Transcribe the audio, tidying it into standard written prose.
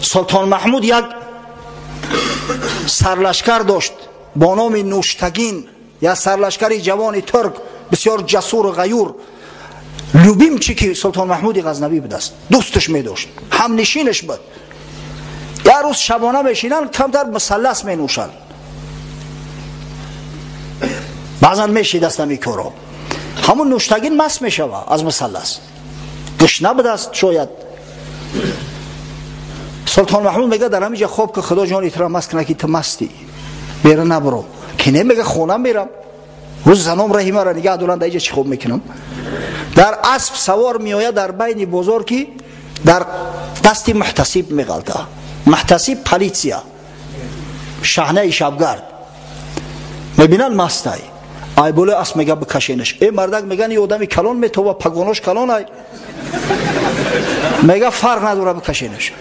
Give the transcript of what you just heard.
Султон Маҳмуд як сарлашкар дошт бо номи Нӯштагин, як сарлашкари ҷавони турк, бисёр ҷасуру ғаюр, любимчики Султон Маҳмуди Ғазнавӣ будааст, дӯсташ медошт, ҳамнишинаш буд. Як рӯз шабона мешинанд, камтар мусаллас менӯшанд, баъзан мешидаст ҳамин коро. Ҳамун Нӯштагин маст мешава аз мусаллас, гушна будааст шояд. Султон Маҳмуд мега: дар ҳамин ҷа хоб ки, худо ҷони тура маст кунад, ки ту мастӣ, бера набуро. Ки не, мега, хона мерам, рӯз заном раҳи мара нигаҳ доранд, дар иҷа чӣ хоб мекунам? Дар асп савор меояд дар байни бозор, ки дар дасти муҳтасиб меғалта. Муҳтасиб полиция, шаҳнаи шабгард. Мебинанд, мастай. Ай болои асп мега: бикашенаш. Э, мардак, меган, и одами калон метова, пагонош калон ай. Мега: фарқ надора, бикашенаш.